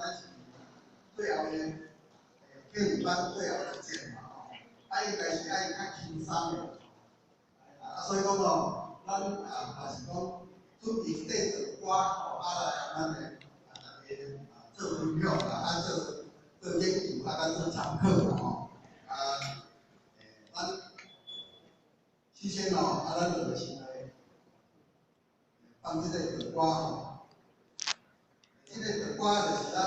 咱是最後的客語班最後一節嘛吼，啊應該是愛較輕鬆的，啊所以講吼，咱啊嘛是講準備製作歌吼，啊來咱的啊大家啊做分享啦，啊做做研究，啊佮做參考啦吼，啊，咱首先吼，啊咱就先來放這個著歌吼，這個著歌就是咱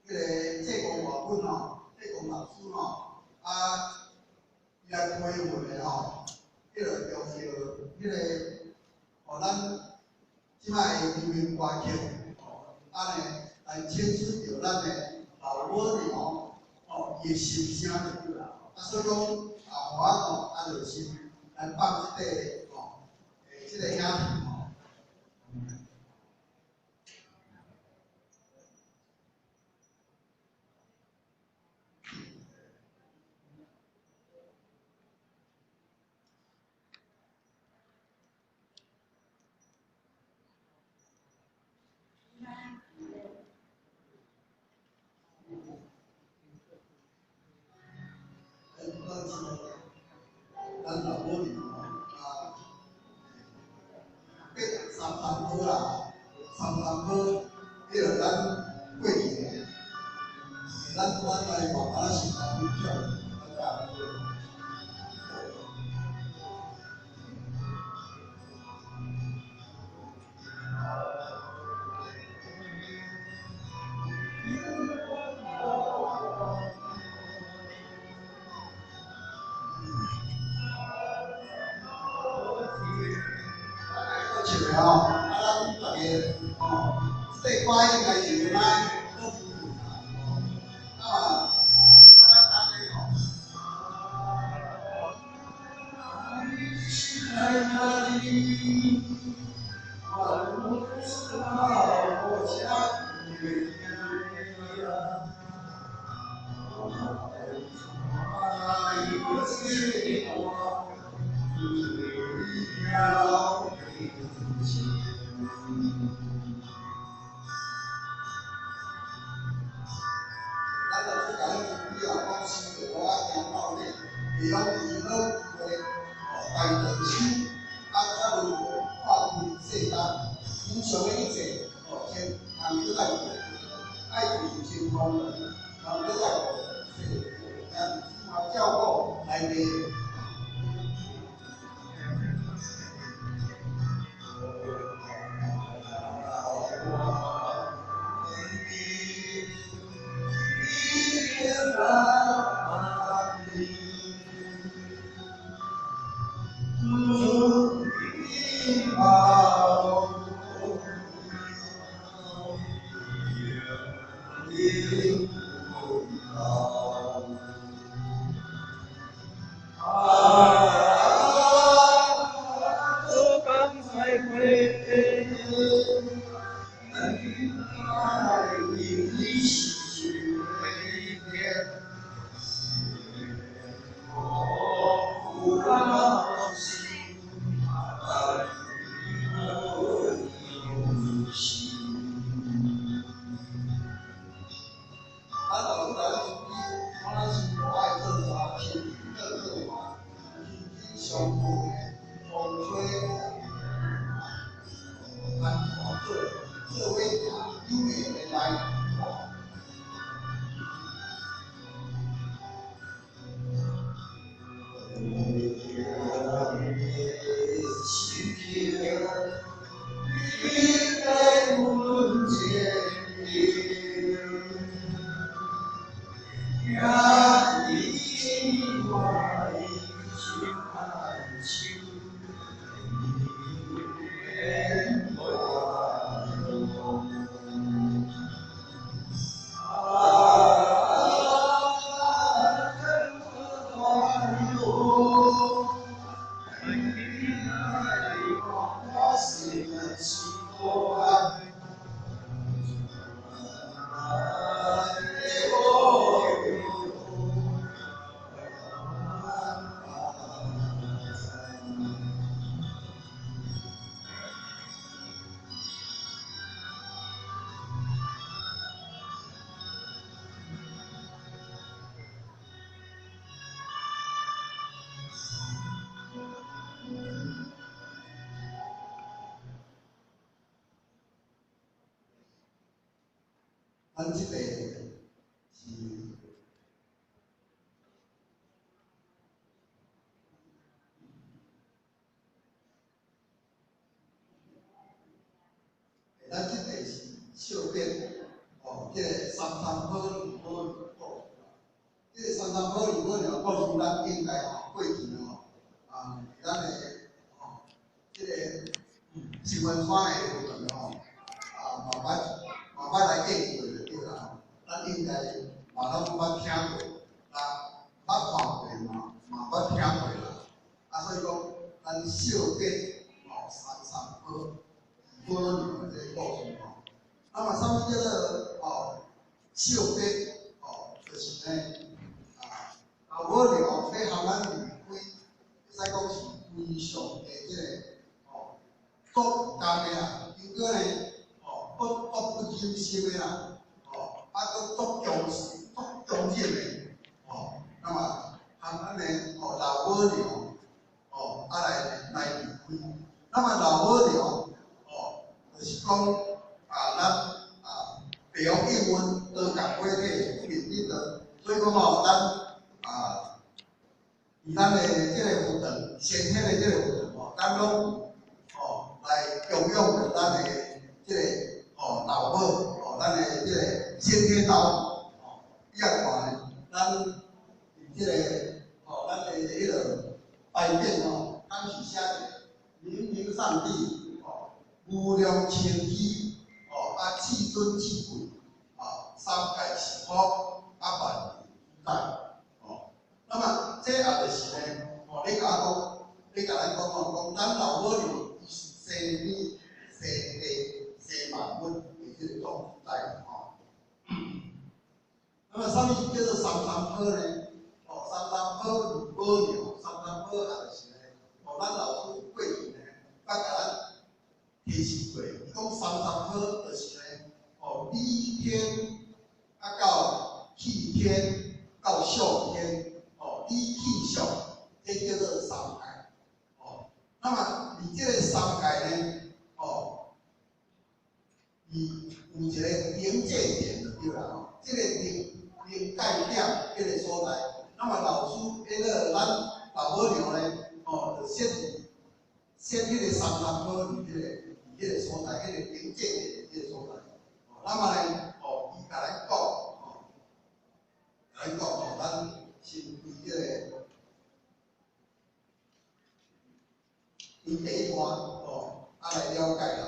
彼個濟公外本吼，濟公老師吼，啊，伊來批文的吼，彼個叫做彼個，予咱這擺的流行歌曲，吼，按呢來詮釋著咱的老母娘吼，伊的心聲就對啦。啊，所以講啊，予我吼，啊，就先來放這個吼，這個影片吼。咱老母娘吼，啊，83三波啦，三三波，彼个咱過去的，咱來慢慢仔先來分享，咱才。唱的吼，啊，咱逐家吼，這個歌應該是咱都有啦，吼，啊，簡單的吼。咱老師共咱準備啊，講生著我行到底，袂曉祈禱話，吼，大長手，啊，較輪迴化開世間，無常的一切，吼，先通閣再過，愛求成功，通閣再過世，咱嘛照顧來的。咱老師來講，咱是無愛做歌，親情做做嘛，親親相顧的，風吹咱做做伙行，有緣的來，吼，咱這個是，咱這個是小編哦，這個三三寶二寶故事。這個三三寶二寶娘故事，咱應該吼過去吼啊，咱的吼這個新聞山的活動吼啊，嘛捌來見過就對啦吼。咱應該嘛攏捌聽過，啊，捌看過嘛，嘛捌聽過啦。啊，所以講，咱小編吼三三寶二寶娘的這個故事吼。那麼啥物叫做哦小編哦，就是呢啊，老母娘欲予咱離開，會使講是非常的這個哦，足唔甘的啦，結果呢哦，閣足不忍心的啦，哦，啊，閣足強勢、足強忍的，哦，那麼含咱的哦老母娘哦，啊來離開，那麼老母娘哦，就是講啊，咱啊，地方應運多共火體面頂頭，所以講吼，咱啊，佇咱的這個佛堂，先天的這個佛堂吼，咱攏哦來供養著咱的這個哦老母，哦，咱的這個先天老母，哦，你也看呢，咱佇這個哦，咱的彼個牌匾吼，敢是寫著明明上帝哦，無量清虛。哦，啊，至尊至貴，啊，三界是福，啊，萬事俱在，哦，那麼這也就是呢，哦，你共我講，你共咱講哦，講咱老母娘伊是生天、生地、生萬物的這個總主宰，吼。那麼啥物叫做三三寶呢？哦，三三寶二寶娘，三三寶也就是呢，哦，咱老師過去呢，捌共咱提示過，伊講三三寶就是呢，哦，理天啊到氣天到相天，哦，理氣相，這叫做三界，哦，那麼佇這個三界呢，哦，伊有一個臨界點就對啦，吼，這個臨界點，彼個所在，那麼老師彼個咱老母娘呢，哦，就設設彼個三三寶佇彼個所在，彼個臨界點彼個所在，哦，那麼呢，哦，伊共咱講，哦，共咱講，哦，咱先對這個，對第一段，哦，啊來了解啦。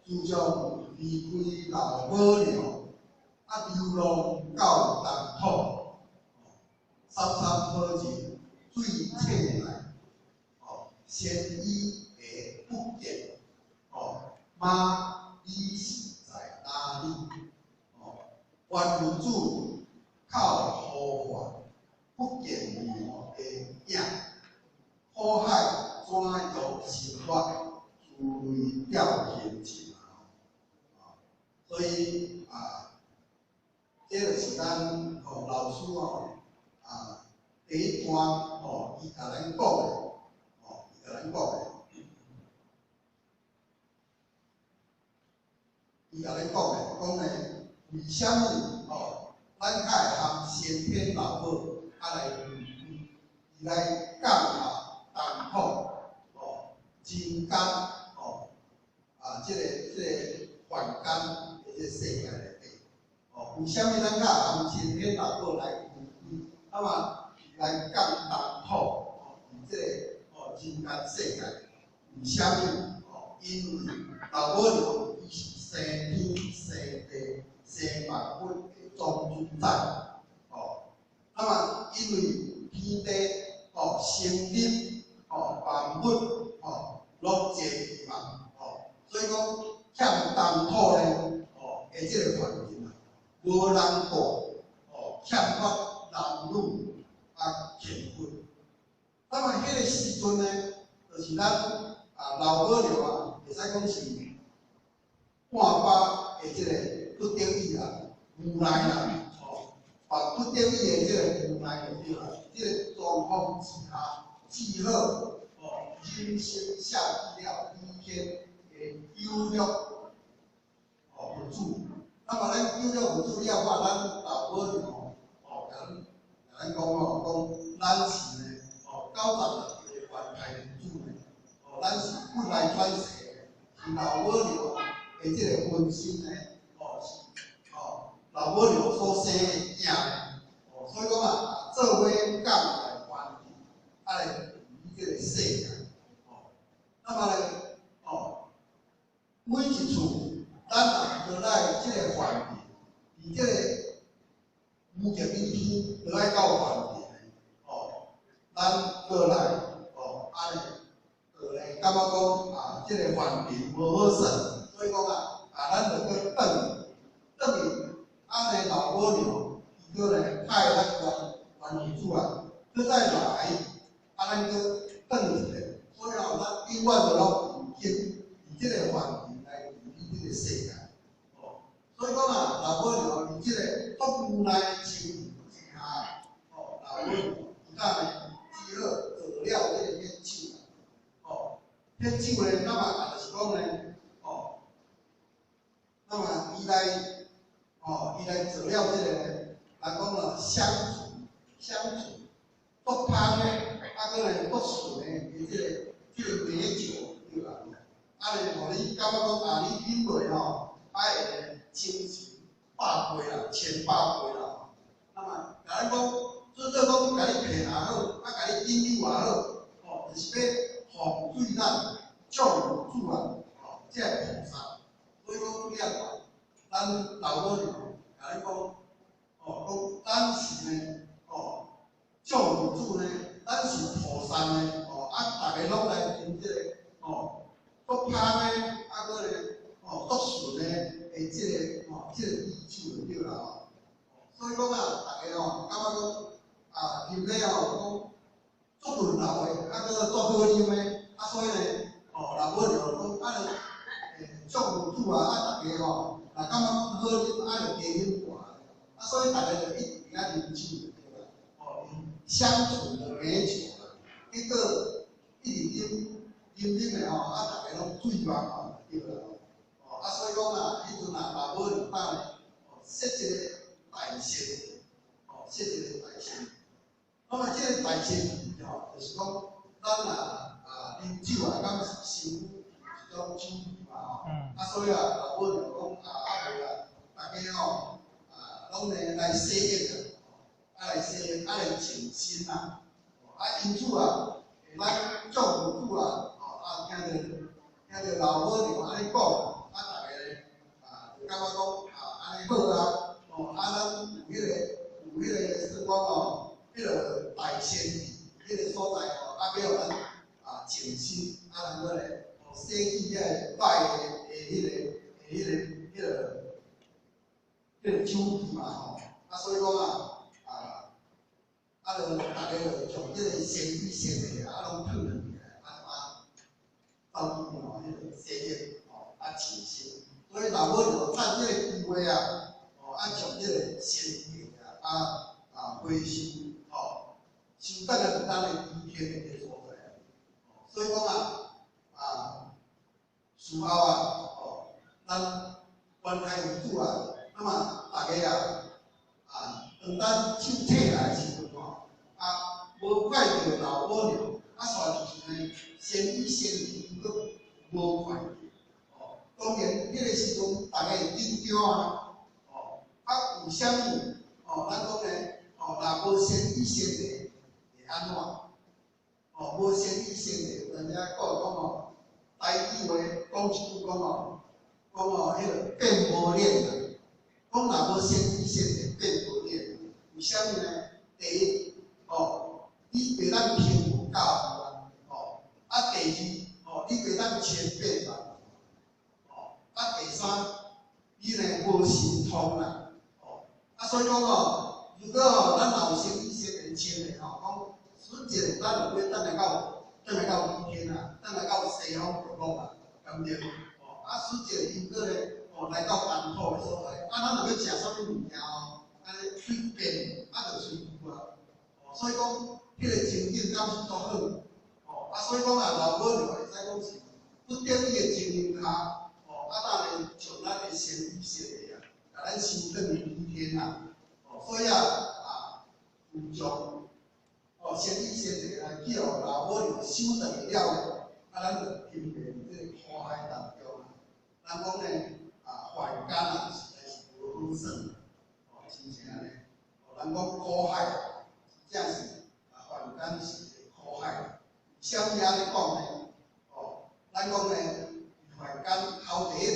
自從離開老母娘，啊流浪到東土，三三寶盡水淺來，哦，仙醫下不見，哦，媽你是在哪裡？哦，凡夫子口呼喚，不見娘的影，苦海怎樣生活？珠淚掉天際。所以啊，這就是咱吼老師吼啊第一段吼，伊共咱講的，吼，伊共咱講的，伊共咱講的，講呢，為啥物吼，咱較會含先天老母啊來離開，伊來降下東土，吼，人間吼啊，這個凡間的這個世界內底，哦，為啥物咱較會含先天老母來離開，那麼來降東土，哦，佇這個哦人間世界，為啥物？哦，因為老母娘伊是生天生地生萬物的總主宰，哦，那麼因為天地哦成立哦萬物哦攏齊備嘛，哦，所以講欠東土呢，哦的這個環境啊，無人住，哦欠缺男女啊乾坤。那麼彼個時陣呢，就是咱啊老母娘啊，會使講是半百的這個不得已啦，無奈啦，哦，萬不得已的這個無奈就對啦。這個狀況之下，只好哦，忍心捨棄了以前的有樂哦佛子。那那麼咱救了佛祖了後，咱老母娘哦，共咱講哦，講咱是呢，哦，96個凡胎佛祖呢，哦，咱是本來轉世的，是老母娘的這個分身呢，哦是，哦，老母娘所生的囝呢，哦，所以講啊，做伙降來凡塵，啊來治理這個世界，哦，那麼呢，哦，每一次咱若落來這個凡塵，佇這個無極陰天落來到凡塵，哦，咱過來，哦，按呢，就咧感覺講啊，這個凡塵無好耍，所以講啊，啊，咱就閣轉去，轉去，按呢老母娘，伊閣來派咱原原主啊，閣再來，啊，咱閣轉一下，所以哦，咱永遠都攏佇經佇這個凡塵來治理這個世界，哦，所以講啊，老母娘佇這個足無奈的情形之下，哦，老母娘伊才呢只好做了這個獻酒，哦，獻酒呢，那麼就是講呢，哦，那麼伊來，哦，伊來做了這個，人講咯，香醇，香醇，足香的，啊，閣呢足醇的，這個美酒，對啦。啊，咧，予你感覺講啊，你飲落吼，啊會清醒百倍啦，千百倍啦。那麼，共咱講，做做講，共你騙也好，啊，共你引誘也好，哦，就是欲放水咱眾主啊，哦，這個菩薩。所以講，你啊看，咱老母娘共你講，哦，講咱是呢，哦，眾主呢，咱是菩薩呢，哦，啊，逐个攏來啉這個，哦。足香的，啊，閣咧，哦，足醇的，的這個，哦，這個美酒就對啦吼。所以講啊，逐个吼，感覺講，啊，啉咧吼，講足潤喉的，啊，閣足好啉的，啊，所以呢，哦，老母娘講，啊，眾主啊，啊，逐个吼，若感覺講好啉，啊，就加啉寡，啊，所以逐个就一直佇遐啉酒就對啦，哦，啉香醇的美酒啦，結果一直啉。啉啉的吼，啊，逐个攏醉目吼，對啦，哦，啊，所以講啊，彼陣啊，老母娘膽呢，哦，設一個大仙，哦，設一個大仙。那麼這個大仙吼，就是講，咱啊啊啉酒啊，敢是身軀一種酒意嘛吼，啊，所以啊，老母娘講啊，啊無啦，逐家吼啊，攏呢來洗浴啊，啊來洗浴，啊來淨身啊，啊，因此啊，咱眾主啊。聽著老母娘按呢講，啊，逐个啊，就感覺講啊，按呢好啊，哦，啊，咱有彼個算講哦，彼個大仙地，彼個所在吼，啊，欲予咱啊淨身，啊，通閣咧，哦，洗去遐個歹的彼個酒氣嘛吼，啊，所以講啊，啊，啊，就逐个就將這個仙女仙的啊，攏褪去來，啊啊。走去吼，彼個洗浴吼，啊淨身，所以老母就趁這個機會啊，哦，啊將這個仙地啊，啊啊回收吼，收轉來佇咱的歸天的這個所在。所以講啊，啊，事後啊，哦，咱凡胎佛祖啊，那麼逐家啊，啊，當咱手提來的時陣吼，啊，無怪著老母娘，啊，煞就是呢，仙女仙地閣無看著，哦，當然，彼個時陣逐家會緊張啊，哦，啊，為啥物？哦，咱講呢，哦，若無仙女仙地會按怎？哦，無仙女仙地，有陣時講講吼，台語話講一句講吼，講吼，彼個變無臉啦，講若無仙女仙地變無臉，為啥物呢？第一，哦，你袂當聽佛教啊，哦，啊，第二，哦，你袂當千變萬，哦，啊，第三，你呢無神通啦，哦，啊，所以講哦，如果吼咱若有仙女仙地穿的吼，講瞬間咱就欲轉來到西天啊，轉來到西方極樂啊，對毋對？哦，啊，瞬間因閣咧，哦，來到東土的所在，啊，咱若欲食啥物物件哦，按呢隨便，啊，就隨有啊，哦，所以講，彼個情景敢是足好，哦，啊，所以講啊，老母就會使講是不得已的情形下，哦，啊，當然將咱的仙女仙地啊，共共咱收轉去天啊。哦，所以啊，啊，有將哦，先以先一個來叫老母娘收轉去了呢，啊，咱就沉迷佇這個苦海當中啊。人講呢，啊，凡間啊，實在是無好耍，哦，真正呢，哦，人講苦海，真正是啊，凡間是一個苦海。為啥物按呢講呢？哦，咱講呢，凡間頭第一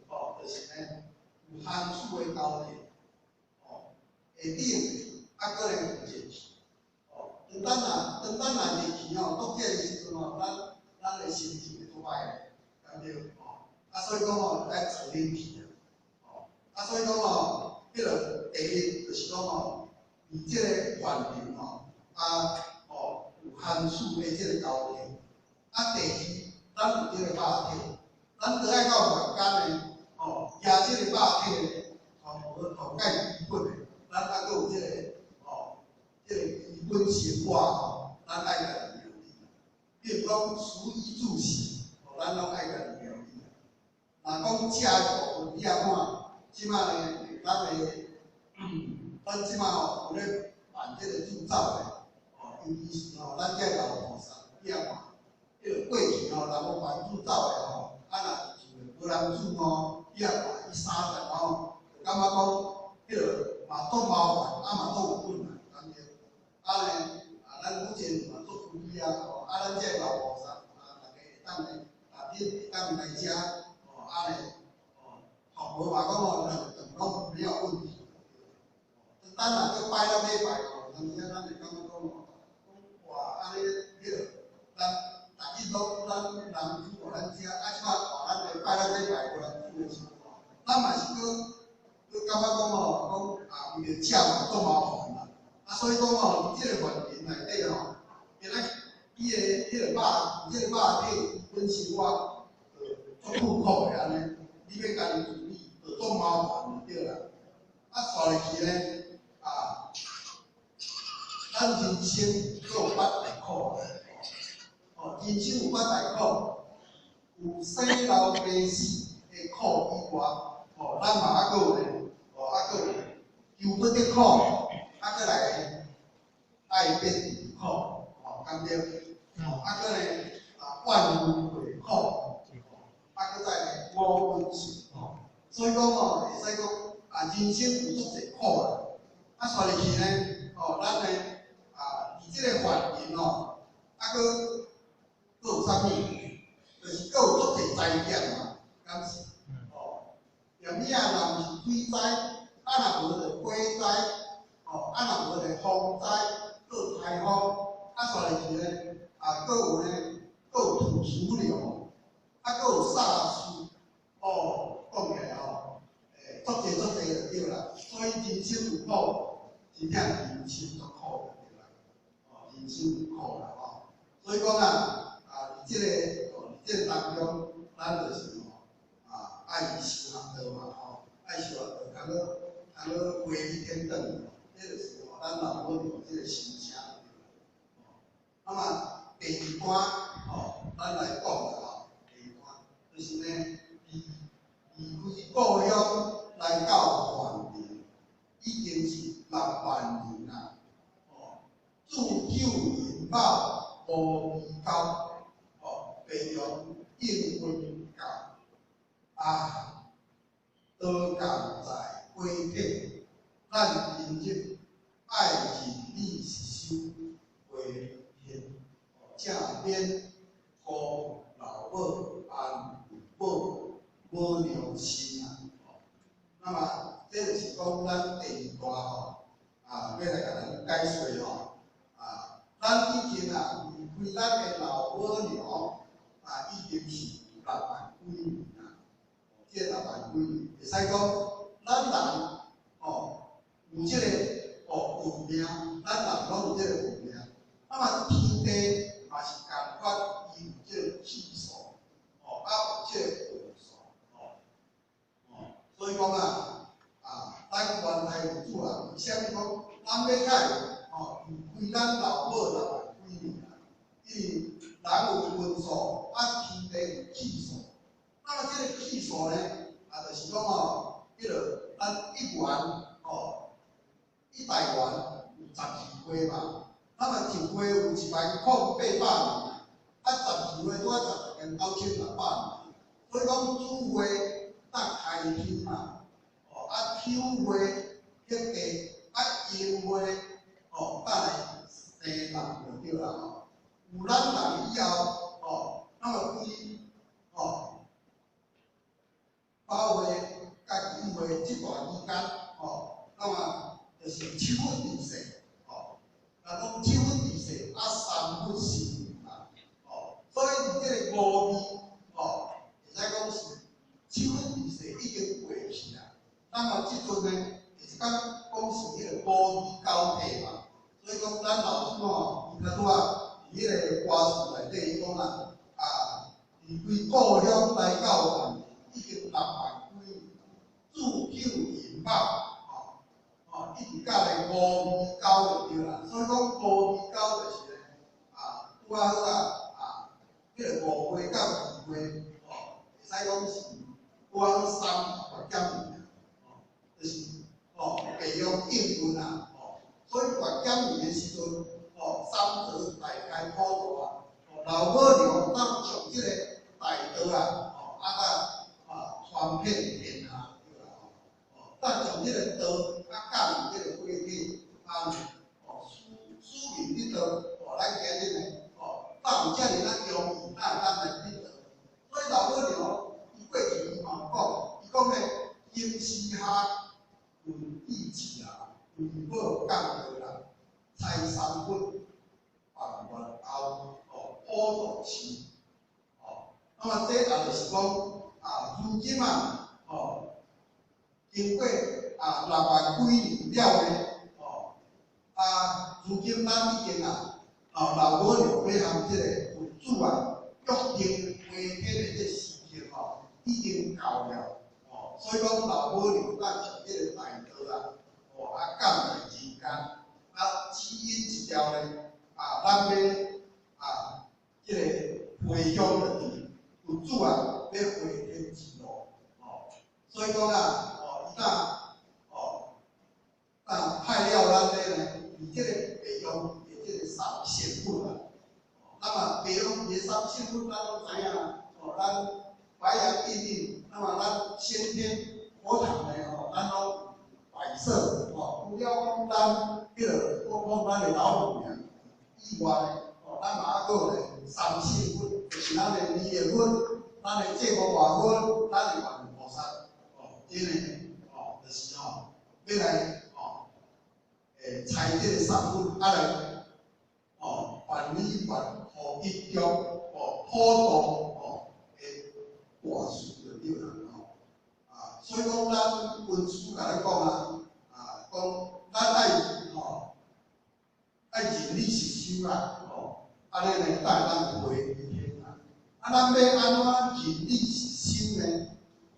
個，哦，就是呢，有寒暑的交替，哦，下頂啊，閣咧有熱氣，哦，當咱若熱氣吼，足熱的時陣吼，咱的心情會足歹的，對毋對？哦，啊，所以講吼，愛吹冷氣啊，哦，啊，所以講吼，彼個第一就是講吼，佇這個環境吼，啊，哦，有寒暑的這個交替，啊，第二，咱有這個肉體，咱倒愛到凡間呢，哦，舉這個肉體呢，哦，無頭蓋基本的，咱還閣有這個，哦，這個基本生活吼，咱愛家己料理。比如講，食衣住行，哦，咱攏愛家己料理。若講食的部分，你啊看，這擺呢，咱的，咱這擺吼有咧辦這個鑄造的，哦，尤其是吼，咱這老菩薩，你啊看，彼個過去吼，人講辦鑄造的吼，啊若厝內無人煮吼，你啊看伊三頓吼，就感覺講，彼個嘛足麻煩，啊嘛足有困難，敢對？啊呢，啊咱以前嘛足注意啊，吼，啊咱這老菩薩啊，逐家會當呢，逐日會當來遮，哦，啊呢，哦，學無嘛講吼，兩頓攏沒有問題。咱若閣拜了禮拜吼，有當時啊，咱會感覺講吼，講哇，按呢，彼個，咱逐日攏咱人煮予咱食，啊，這擺換咱來拜了禮拜無人煮的時陣吼，咱嘛是閣閣感覺講吼，講啊，為著食嘛足麻煩啦。啊，所以講吼，佇這個環境內底吼，今仔伊的彼個肉，這個肉體本身我足苦苦的按呢，你欲家己處理，就足麻煩就對啦。啊，紲落去呢，啊，咱人生閣有八大苦，哦，人生有八大苦，有生老病死的苦以外，哦，咱嘛還閣有呢，哦，還閣有求不得苦，啊，閣來愛別離苦，哦，敢對？哦，啊，閣呢，啊，怨輪迴苦，啊，閣再來五蘊受苦，所以講吼，會使講啊，人生有足濟苦啦。啊，紲入去呢，哦，咱呢，啊，佇這個環境吼，啊，閣閣有啥物？就是閣有足濟災險嘛，敢是？哦，踮遐若毋是水災，啊若無就火災，哦，啊若無就風災，閣有颱風，啊紲入去呢，啊，閣有呢，閣有土石流，啊，閣有沙石，哦，講起來吼，欸，足濟足濟就對啦。所以人生有苦，真正人生足苦就對啦。哦，人生有苦啦吼。所以講啊，啊，佇這個哦，佇這個當中，咱就是吼，啊，愛修學道嘛吼，愛修學道，通好通好歸去天轉，這就是吼，咱老母娘這個心聲。哦，那麼第二段吼，咱來講啦吼，第二段就是呢，離開故鄉來到凡人，已經是6萬年啦。哦，自救人母無微溝，哦，白羊應分教，啊，道共在歸體，咱今日愛認理實修歸天，正免辜負老母安母母娘心啊！那麼這就是講咱第二段吼，啊，欲來共咱解說吼，啊，咱已經啊離開咱的老母娘啊，已經是6萬幾年啦。這6萬幾年，會使講咱人哦有這個哦運命，咱人攏有這個運命。那麼天地嘛是仝款，伊有這個氣數，哦，啊有這個運數，哦，哦，所以講啊，啊，咱原來有主啊，為啥物講咱欲開哦離開咱老母6萬幾年啊？因為人有運數，啊天地有氣數。那麼這個氣數呢，啊，就是講吼，彼個咱咱一元哦，100元有十二塊嘛，那麼一塊有1萬零800年，啊十二塊拄仔12萬9600年，所以講主會當開天嘛，哦啊丑會彼地，啊寅會哦等來生人就對啦吼。有咱人以後，哦，那麼規哦，八月佮九月這段期間，哦，那麼就是七佛治世，哦，人講七佛治世，啊三佛成嘛，哦，所以佇這個五味，哦，會使講是七佛治世已經過去啊。那麼這陣呢，就是講講是彼個五味交替嘛，所以講咱老師吼，伊較拄仔佇彼個歌詞內底，伊講啊，啊，離開故鄉來到萬已經6萬幾年，子丑寅卯，吼，吼，一直到咧五味交就對啦。所以講五味交就是咧，啊，拄仔好啊，啊，彼個五月到二月，吼，會使講是拄仔好三月減年，吼，就是吼白陽應運啊，吼，所以月減年的時陣，吼，三祖大開普度啊，吼，老母娘當將這個大道啊，吼，啊啊傳遍天下，對啦，吼，哦，當將這個道啊教予這個火體，啊，哦，使命得道，哦，咱今日呢，哦，當有遮爾仔容易，哪會當來得道？所以老母娘伊過去伊嘛有講，伊講咧，金絲蝦有意志啊，有寶降道啦，財三佛放願後，哦，普度樹，哦，那麼這也就是講啊，如今啊，哦，經過啊6萬幾年了呢，哦，啊，如今咱已經啊，哦，老母娘欲和這個佛祖啊約定回天的這個時刻吼，已經到了，哦，所以講老母娘咱將這個大道啊，哦，啊降來人間，啊，只因一條呢，啊，咱欲啊，這個回向就佇佛祖啊，欲回天之路，哦，所以講啊，哦，伊當，哦，當派了咱咧呢，佇這個白陽的這個三聖佛啊，那麼白陽的三聖佛，咱攏知影，哦，咱白陽應應，那麼咱先天佛堂呢，吼，咱攏擺設，哦，除了講咱彼個講講咱的老母娘以外呢，哦，咱嘛還閣有咧三聖佛，就是咱的彌勒佛、咱的濟公活佛、咱的觀音菩薩，哦，這呢，哦，就是吼，欲來吼，採這個三佛啊來，哦，辦理願予吉祥，哦，普度，哦，的大事就對啦，吼，啊，所以講咱文殊共咱講啊，啊，講咱愛吼，愛認理實修啦，吼，按呢呢，才會當回天啊。啊，咱欲按怎認理實修呢？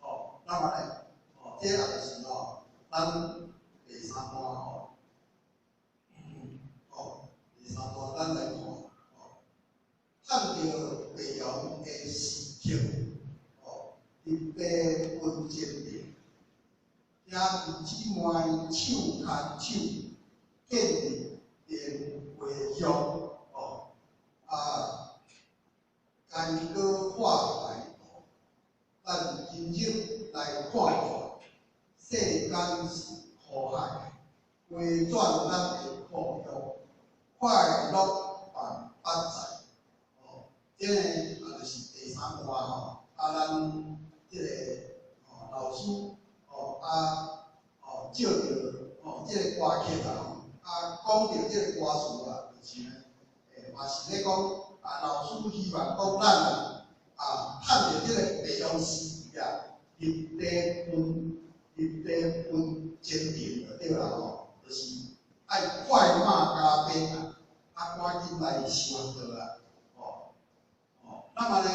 哦，那麼呢，哦，這也就是吼，咱第三段吼，哦，第三段咱來看，哦，趁著白陽的時刻，哦，入地分前定，兄弟姊妹手牽手，建立連回鄉，哦，啊，干戈化大道，咱今日來看看，世間是苦海，回轉咱的故鄉，快樂萬不在。哦，這呢啊就是第三段吼，啊，咱這個吼老師吼啊吼借著吼這個歌曲啊吼，啊講著這個歌詞啊，就是呢，嘛是咧講啊，老師希望講咱啊，啊，趁著這個白陽時期啊，入地分入地分前定就對啦吼，就是愛快馬加鞭啊，啊，趕緊來修道啊，哦，哦，那麼呢，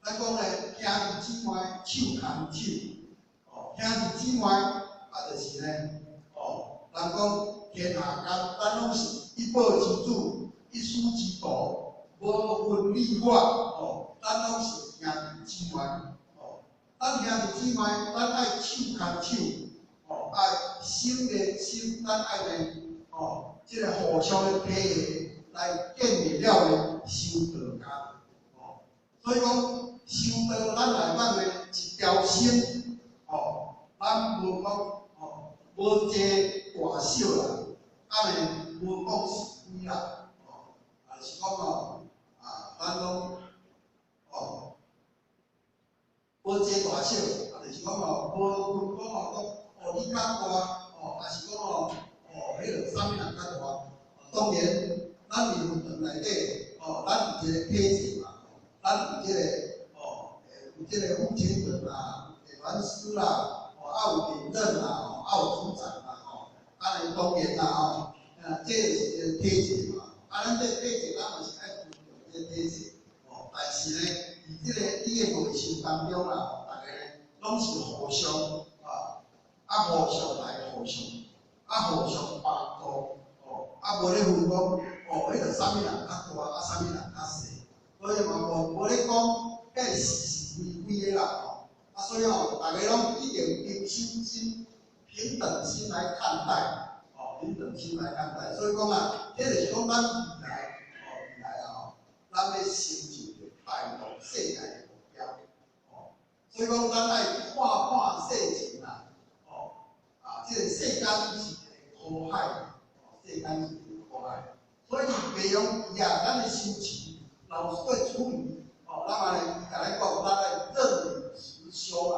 咱講咧，兄弟姊妹手牽手，哦，兄弟姊妹啊，就是呢，哦，人講天下間，咱攏是一寶之主，一師之徒，無分你我，哦，咱攏是兄弟姊妹，哦，咱兄弟姊妹，咱愛手牽手，哦，心連心，咱愛呢，哦，這个互相的體會來建立了呢修道家，哦，所以講修道咱來講呢一條心，哦，咱無講哦，無這大小啦，啊呢無講是非啦，哦，啊是講哦，啊，咱攏哦，無這大小，啊就是講哦，無分講哦，講哦你較大，哦，還是講哦，哦，彼个啥物人較大？當然，咱佇佛堂內底，哦，咱有一個體制嘛，咱有這個，哦，有這個副清長啦，有團師啦，哦，啊有領任啦，哦，啊有組長啦，吼，按呢當然啦，吼，啊，這是一個體制嘛，啊，咱這個體制，咱嘛是愛尊重這個體制，哦，但是呢，佇這個你的內心當中啦，吼，逐个呢，攏是互相，啊，啊互相來互相，啊互相幫助，哦，啊無咧分講，哦，彼个啥物人較大，啊啥物人較細，所以嘛無咧講，彼是是非非的啦，吼，啊所以吼，逐个攏一定平心心、平等心來看待，哦，平等心來看待，所以講啊，這就是講咱未來，哦，未來啊吼，咱欲成就一個帶動世界的目標，哦，所以講咱愛看破世情啦，哦，啊，這個世間是一個苦海，哦，世間是一個苦海，所以袂用伊啊，咱的修持，老師會處理，哦，咱嘛咧，伊共咱講，咱愛任理實修啦，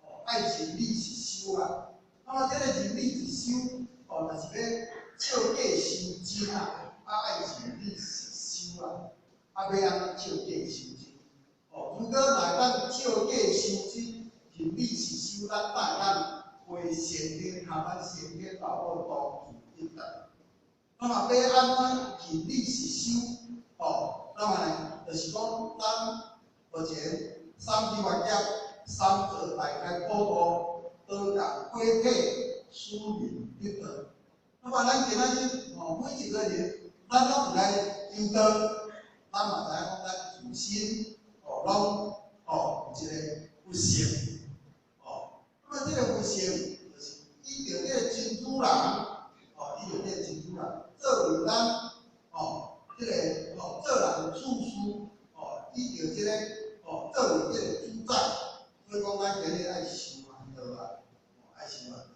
哦，愛認理實修啦，那麼這個認理實修，哦，就是欲照假修真啊，啊愛認理實修啦，啊欲按怎照假修真？哦，如果若會當照假修真，認理實修，咱才會當回先天，含咱先天老母同住得道。那麼欲按怎認理實修？哦，那麼呢，就是講咱目前三支萬劫，三座大開普度，多共果體，使命得道。那麼咱今仔日哦，每一個人，咱攏有來求道，咱嘛知影講咱自身哦，攏哦有一個佛性，哦，那麼這個佛性就是依著這個真主人，哦，依著這個真主人作為咱哦，這個哦做人處事，哦，依著這個哦作為這個主宰，所以講咱今日愛修安道啊，哦，愛修安道，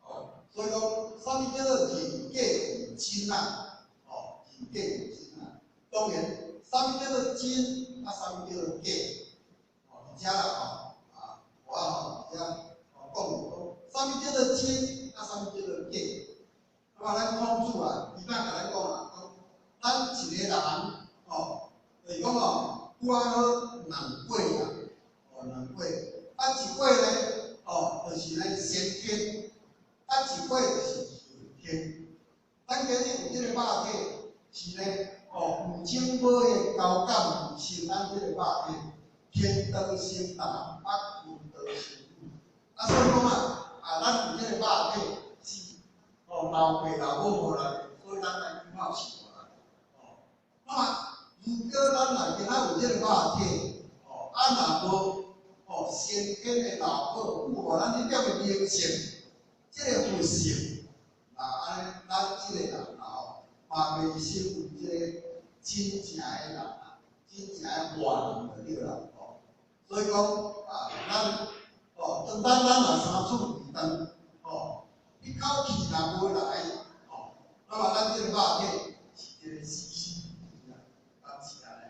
哦，哦，所以講，啥物叫做認假有真啊？哦，認假有真啊。當然，啥物叫做真，啊，啥物叫做假？哦，佇遮啦吼，啊，我吼佇遮哦講講，啥物叫做真，啊，啥物叫做假？那麼咱孔子啊，伊捌共咱講啊，講咱一個人哦，就是講哦，拄仔好兩過啦，哦，兩過，啊，一過呢，哦，就是呢先天，啊，一過就是後天。咱今日有這個肉體，是呢，哦，父親母的交感生咱這個肉體，天道生男，啊，地道生女。啊，所以講啊，啊，咱有這個肉體是，哦，老爸老母予咱的，所以咱愛好好生活。哦，那麼如果咱若今仔有這個肉體，哦，啊，若無，哦，先天的老母賦予咱這點的靈性，這個佛性，啊，按呢，咱這個人啊吼，嘛袂成為這個真正的人啊，真正的活人就對啦，哦。所以講啊，咱哦，當咱若三寸二斷，哦，一口氣若無來，哦，那麼咱這個肉體是一個死死啊，啊是按呢，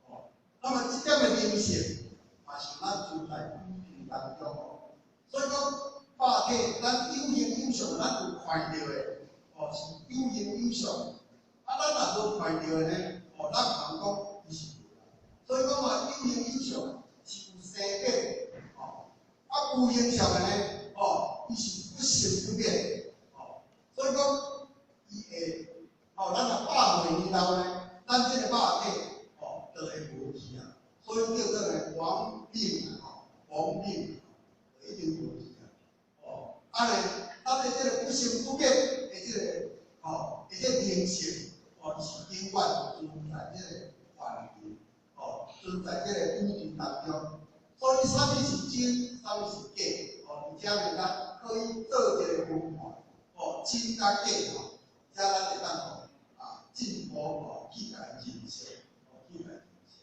哦，那麼這點的靈性嘛是咱存在宇宙當中哦，所以講肉體咱有形有相，咱有看著的，哦，是有形有相。啊，咱若無看著的呢，哦，咱毋通講伊是無啦。所以講嘛，有形有相是有生變，哦，啊無形相的呢，哦，伊是不生不滅，哦，所以講伊會，哦，咱若百歲年後呢，咱這個肉體，哦，就會無去啊。所以叫做呢亡命啊，吼，亡命，已經無去啊。哦，啊咧，咱的這個不生不滅的這個，哦，的這個靈性，哦，是永遠存在這個環境，哦，存在這個宇宙當中。所以，啥物是真，啥物是假？哦，佇遮面咱可以去做一个分判，真佮假吼，才咱會當吼進一步去共認識，去共認識。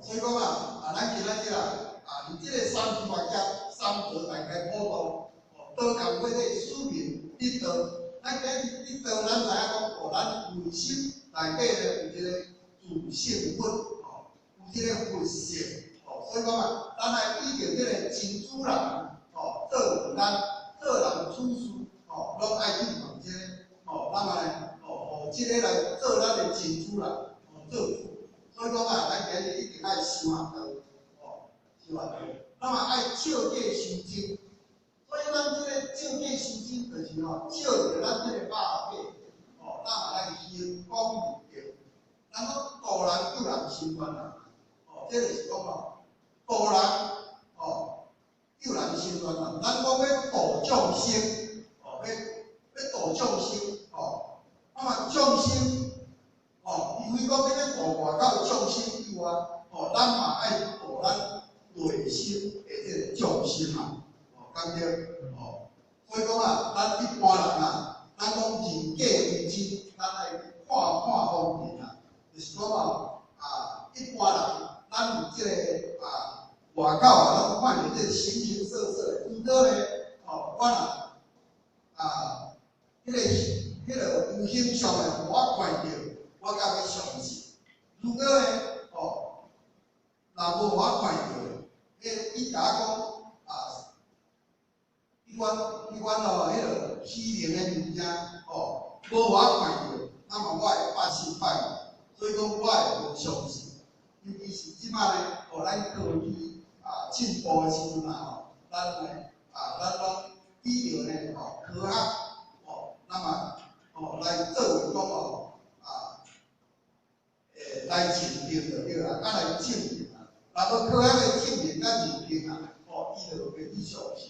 所以講啊，咱今仔日啊，佇這個三菩薩劫、三寶大開普度，道共過底使命得道。咱今日得道，咱知影講，咱內心內底咧有一個自性佛，有這個佛性，所以講啊，咱愛依著這個真主人，做咱做人處事，攏愛去問這個，咱嘛咧，予這個來做咱的真主人，做主。所以講啊，咱今日一定愛修學道，修學道，咱嘛愛照假修真。所以咱這個照假修真，就是照著咱這個肉體，咱嘛來行廣立德。咱講度人救人心願啊，這就是講度人，救人心願啊。咱講欲度眾生，欲度眾生，啊嘛眾生，因為講欲度外口眾生以外，咱嘛愛度咱內心的這個眾生啊，敢對？所以講啊，咱一般人啊，咱講認假為真，咱愛看破風塵啊，就是講一般人，咱佇這個外口啊，攏看著這個形形色色的，毋過呢，我若彼個有形象的，予我看著，我才欲相信。如果呢，若無予我看著，彼伊共我講彼款彼個虛靈的物件，無予我看著，那麼我會半信半疑，所以講我會無相信。尤其是這擺呢，咱科技進步的時陣啊，咱呢咱攏依著呢，科學，那麼來作為講來認定就對啦，來證明啊。若無科學的證明佮認定啊，伊就袂去相信。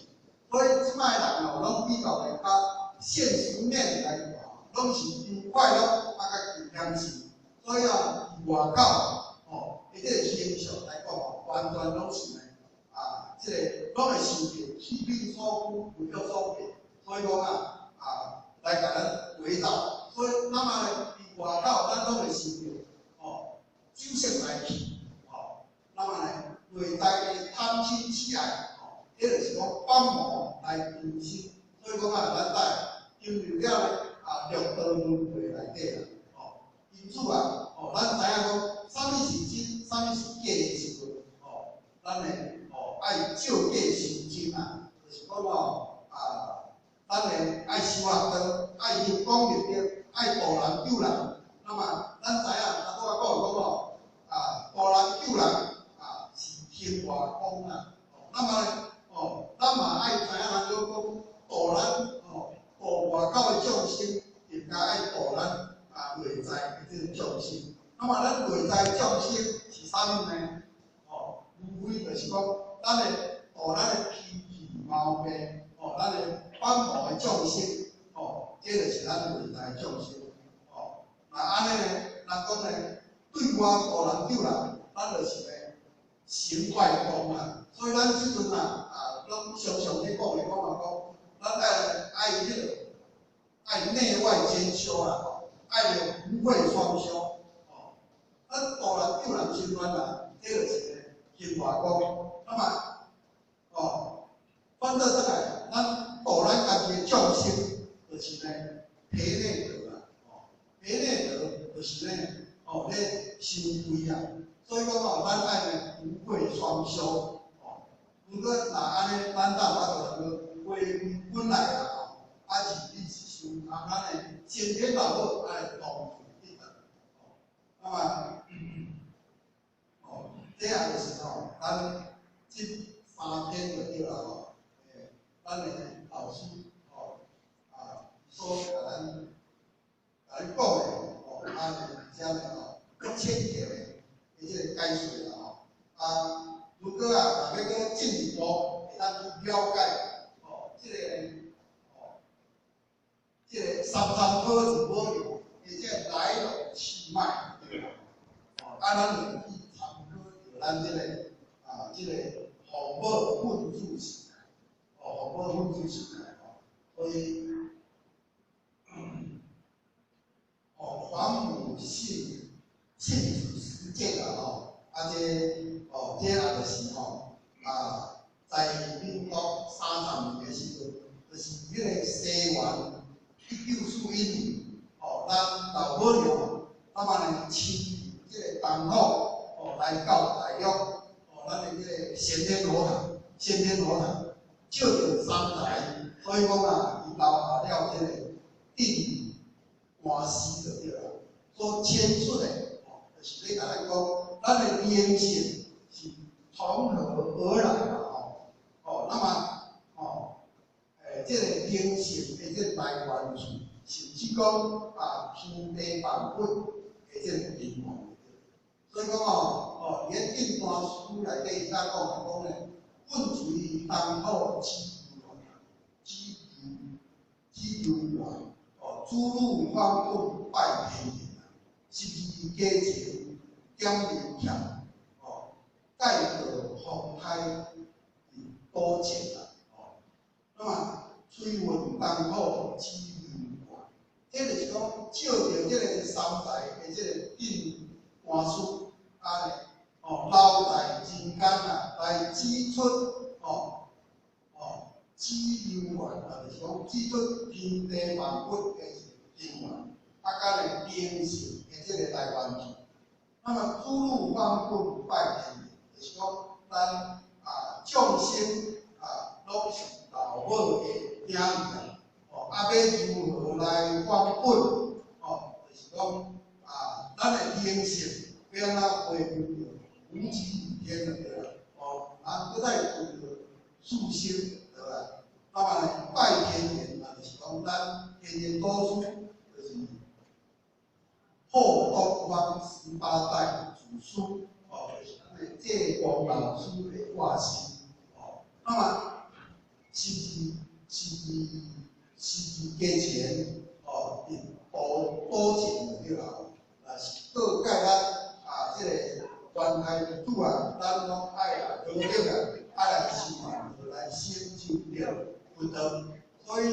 所以這擺的人攏比較呢較現實面來看，攏是求快樂，較求享受。所以佇外口，伊這個形象來講完全攏是呢，這個攏會受著欺騙所驅，物欲所騙。所以講來共咱圍繞。所以咱嘛呢，佇外口咱攏會受著，酒色財氣，那麼呢，內在的貪嗔癡愛，這就是講反魔來纏身。所以講啊，咱愛進入了呢六道輪迴內底啦，因此啊，咱知影講，啥物是真，啥物是假的時陣，咱呢，愛照假修真啊，就是講咱呢愛修學道，愛行廣立德，愛度人救人。那麼咱知影，頭拄仔講講度人救人是行外功啊。那麼呢，咱嘛愛知影，人講講度咱度外口的眾生，應該愛度咱內在的這個眾生。那麼咱內在眾生是啥物呢？無非就是講，咱的度咱的脾氣毛病，咱的反魔的眾生，這就是咱內在眾生。若按呢，人講呢，對外度人救人，咱就是呢成外功啊。所以咱這陣啊，攏常常咧講的講啊講，咱愛彼個愛內外兼修啦，愛著福慧雙修。咱度人救人心願啊，這就是呢行外功。那麼，反倒轉來，咱度咱家己的眾生，就是呢體內道啦，體內道就是呢，咧修慧啊。所以講咱愛呢福慧雙修。如果若按呢，咱才有法度來歸本來啊，是你是修咱的先天老母愛同住得道。那麼，這樣就是咱這三篇就對啦咱的老師所共咱講的，而且呢，閣淺顯的這個解說啦。如果啊，若欲閣進一步會當去了解，這個三三寶二寶的這個來龍去脈，對啦，咱就去參考著咱這個這個。父母奮子時代，哦，父母奮子時代吼，所以，哦，皇母信信子事件啦吼，啊這，哦，這也就是吼，啊，在民國30年的時陣，就是彼个西元1941年，哦，咱老母娘，那麼呢，親這个東府，哦，來到大陸，哦，咱的這个先天佛堂，先天佛堂，照著三台，所以講啊，伊留下了這个鎮官司就對啦，所牽出的，哦，就是咧共咱講，咱的靈性是從何而來啦，吼，哦，那麼，哦，這个靈性的這個來源處，甚至講啊，天地萬物的這個根源。所以講哦，哦，佇咧鎮官書內底伊甲講講咧，本隨東土只由只由只由源，哦，諸魯反本拜天人啊，十二家前點人欠，哦，蓋過風胎多情啊，哦，那麼吹雲東土只由源，這就是講照著這个三代的這个鎮官司，啊咧，哦，留在人間啊，來指出，哦，哦，只由源啊，就是講指出天地萬物的根源，啊，佮咧靈性的這个來源處。那麼諸魯反本拜天人，就是講咱啊眾生啊，攏是老母的囝兒啊，哦，啊，欲如何來返本？哦，就是講啊，咱的靈性欲按怎回歸著無極理天就對啦，哦，啊，閣再歸著四生對啦。那麼呢，拜天人啊，就是講咱天人祖師，就是後東方18代祖師，哦，就是咱的濟公老師的化身，哦，那麼十二家前，哦，佇多多前就對啦，若是告誡咱啊，這個冤家主啊，咱攏愛啊，努力啊，愛來修啊，來成就著佛道。所以，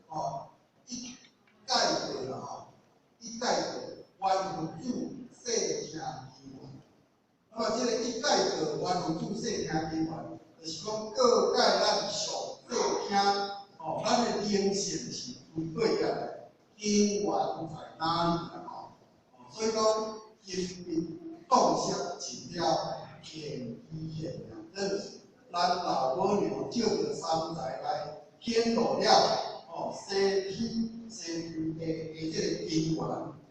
哦，一概過啦吼，一概過冤佛子細聽根源。那麼這个一概過冤佛子細聽根源，就是講告誡咱上細聽，哦，咱的靈性是從佗來，根源在哪裡啦？吼，哦，所以講金兵動色盡了天機現啊，這就是咱老母娘照著三才來顯露了，哦，西天西天地的這个根源，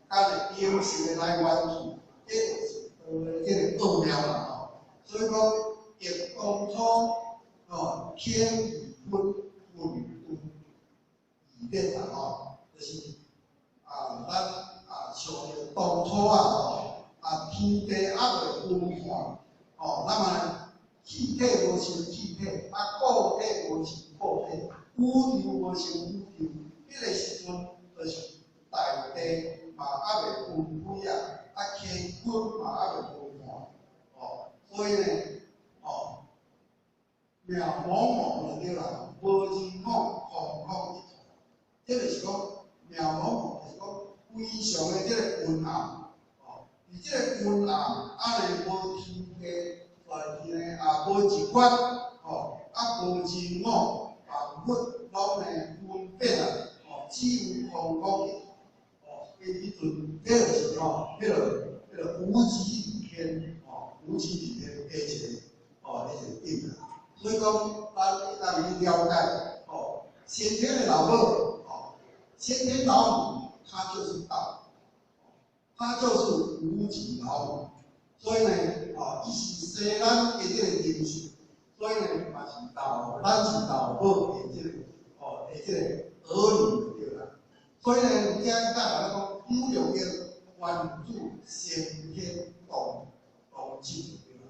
佮个靈性的來源處，這就是這個奧妙啦，吼。所以講，欲當初哦，天理分混沌異變啦，吼，就是啊，咱啊，像著當初啊，吼，啊，天地猶未分化，哦，那麼氣體無成氣體，啊，固體無成固體，宇宙無成宇宙，彼个時陣就是大地嘛猶未分開啊，啊，乾坤嘛猶未分化，哦，所以呢，哦，渺茫茫就對啦，無人我，空空一團，這就是講渺茫茫，就是講非常的這个昏暗，哦，佇這个昏暗，啊咧無天地，大地呢也無一法，哦，啊無人我，萬物攏呢分變啊，哦，只有空空一團，哦，伊彼陣，這就是吼，彼个無極理天，哦，無極理天的一个，哦，一個境啊。所以講，咱會當去了解，哦，先天的老母，哦，先天老母，他就是道，他就是無極老母。所以呢，哦，伊是生咱的這個靈性，所以呢，嘛是老，咱是老母的這個，哦，的這個兒女就對啦。所以呢，遮伊才共咱講，有六個原主先天同同智就對啦，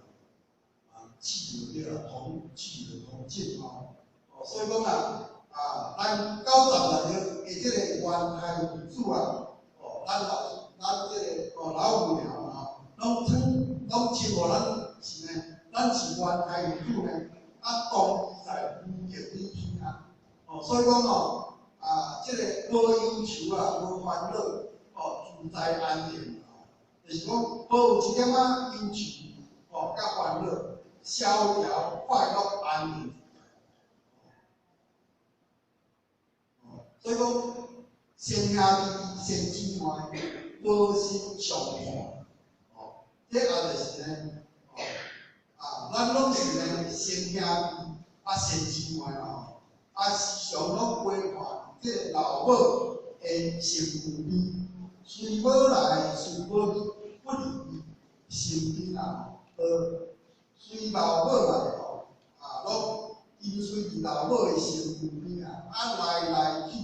啊，智就對啦，同智就同智吼。哦，所以講啊，啊，咱96日的這個元太祖啊，哦，咱老，咱這個哦老母娘吼，攏稱攏稱呼咱是呢，咱是元太祖呢，啊，啊，當在無極於天啊，哦，所以講哦，啊，這個無憂愁啊，無煩惱，哦，自在安定，哦，就是講無有一點仔憂愁，哦，佮煩惱，逍遙快樂安定。哦，所以講，先兄弟先姊妹，無心相看，哦，這也就是呢，哦，啊，咱攏是呢先兄弟啊，先姊妹吼，啊，時常攏陪伴這個老母的身軀邊，雖無來，雖無去，不離身邊啊，隨老母來吼，啊，攏跟隨佇老母的身軀邊啊，啊，來來去去，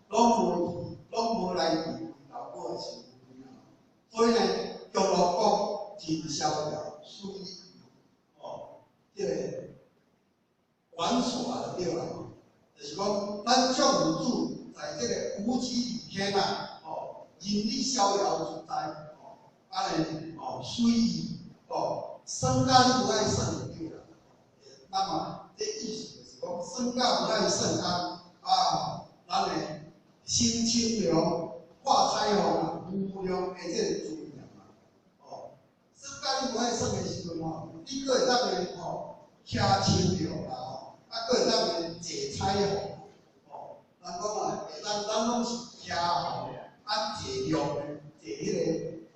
攏無去，攏無來離老母的身軀邊啊。所以呢，極樂國真逍遙，隨意哦，這個玩耍就對啦，就是講咱眾物主在這個無極理天啊，哦，任你逍遙自在，哦，按呢哦，隨意哦，耍甲你無愛耍就對啦。那麼這意思就是講，耍甲無愛耍啊，啊，咱的心清涼，畫彩虹啊，無量的這個尊嚴啊，哦，耍甲你無愛耍的時陣吼，你閣會當呢吼，騎青龍啦吼，啊，閣會當呢坐彩虹，哦，人講啊，咱咱攏是騎虹，啊，坐龍，坐彼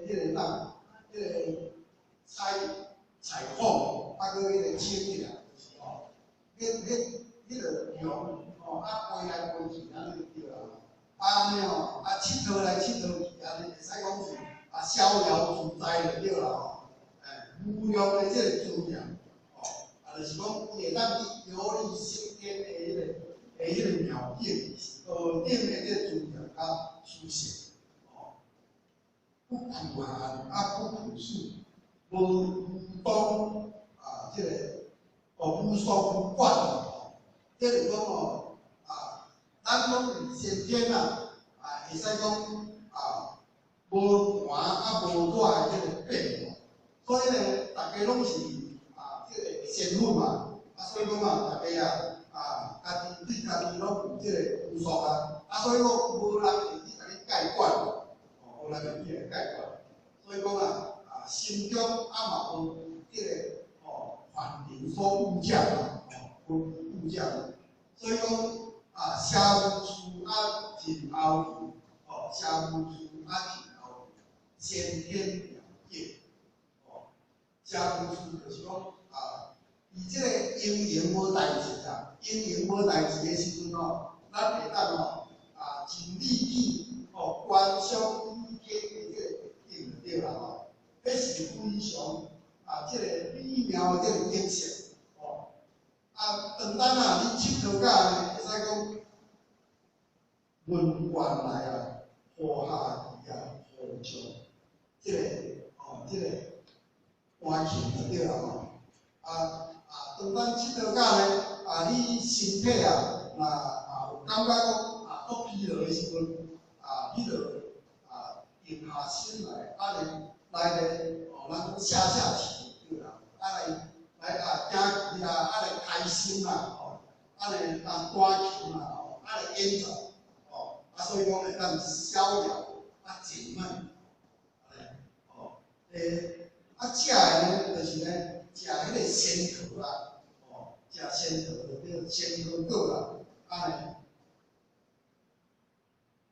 個當，彼個彩彩鳳，啊，閣彼個青龍，就是吼，彼個龍吼，啊，飛來飛去，按呢就對啦。啊，按呢吼，啊，𨑨迌來𨑨迌去，按呢會使講是啊，逍遙自在就對啦吼。哎，無量的這個尊嚴，吼，啊，就是講伊會當去遊歷升天的彼個妙境，是何等的這個尊嚴佮舒適，吼，不苦寒啊，不苦暑，無無當啊，這個哦，無所不慣，吼，這就講吼，啊，咱攏是先天啊，啊，會使講啊，無寒啊無熱的這個變化，所以呢，大家攏是啊，這個仙粉嘛，啊，所以講啊，大家啊，啊，家己對家己攏有這個約束啊，啊，所以講無人會去共你解管，哦，無人會去來解管，所以講啊，啊，心中啊嘛無這個哦凡塵所污染啊，哦，無污染，所以講啊，捨無事啊盡翱遊，哦，捨無事啊盡翱遊，先天妙境，哦，捨無事就是講啊，佇這個閒閒無代誌啊，閒閒無代誌的時陣吼，咱會當吼啊，盡力去哦觀想宇天的這個景就對啦吼，彼是非常啊，這個美妙的這個景色，哦，啊，當當啊，你𨑨迌甲呢，會使講文冠來啊，雨下去啊，雨上，這個哦，這個彈琴就對啦吼，啊啊，當咱𨑨迌甲呢，啊，你身體啊，若啊有感覺講啊足疲勞的時陣，啊，你就啊靜下心來，啊來來咧，哦，咱講下下棋就對啦，啊來來啊行棋啊，啊來開心啦，吼，啊來啊彈琴啦，吼，啊來演奏，吼，啊所以講會當逍遙啊解悶，哦，啊食的呢，就是呢，食彼個仙桃啦，哦，食仙桃就叫仙桃果啦，啊呢，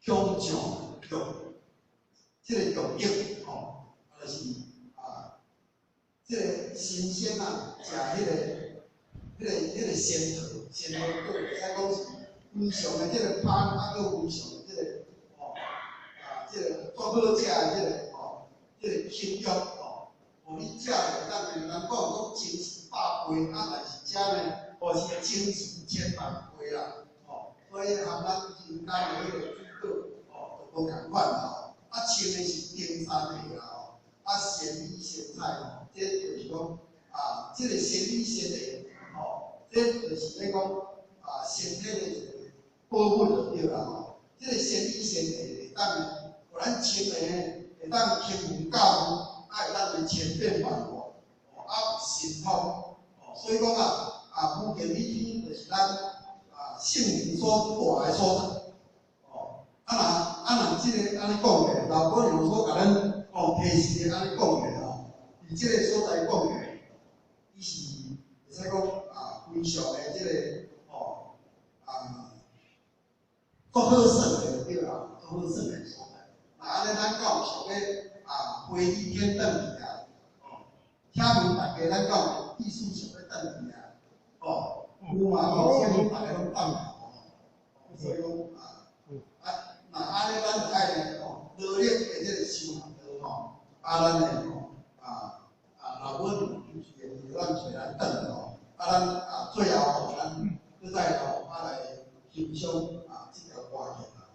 香醬肉，這個肉液吼，啊就是啊，這個神仙啊，食彼個仙桃，仙桃果，會使講是非常的這個芳，啊，閣非常的這個吼，啊，這個足好食的這個吼，這個清藥吼，予你食會當呢，人講講精神百倍，啊，但是遮呢，哦是精神千萬倍啦，吼，所以含咱人間的彼個水果，吼，都無仝款啦，吼，啊，穿的是登山鞋啦，吼，啊，仙米仙菜吼，這就是講啊，這個仙米仙鞋，吼，這就是咧講啊，身體的一個保護就對啦，吼，這個仙米仙鞋會當呢，予咱穿的呢，會當輕雲駕霧，啊，會當呢千變萬化，哦，啊，神通，哦，所以講啊，無見理天就是咱聖靈所住的所在。啊若這个按呢講的，老母娘所共咱提示的按呢講的吼，佇這个所在講的，伊是會使講非常的這个足好耍的對啦，足好耍的所在。若按呢，咱敢有想欲飛去天轉去啊？請問大家，咱敢有意思想欲轉去啊？有嘛吼，所以講逐个攏放頭吼，所以講若按呢，咱就愛呢努力的這个修行道吼，咱的老母娘就是會咱揣咱轉去吼，咱最後吼，咱閣再吼來欣賞這條歌曲啦吼。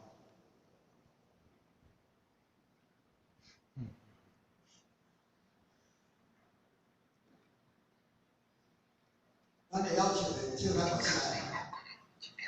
咱會曉唱的，唱較大聲。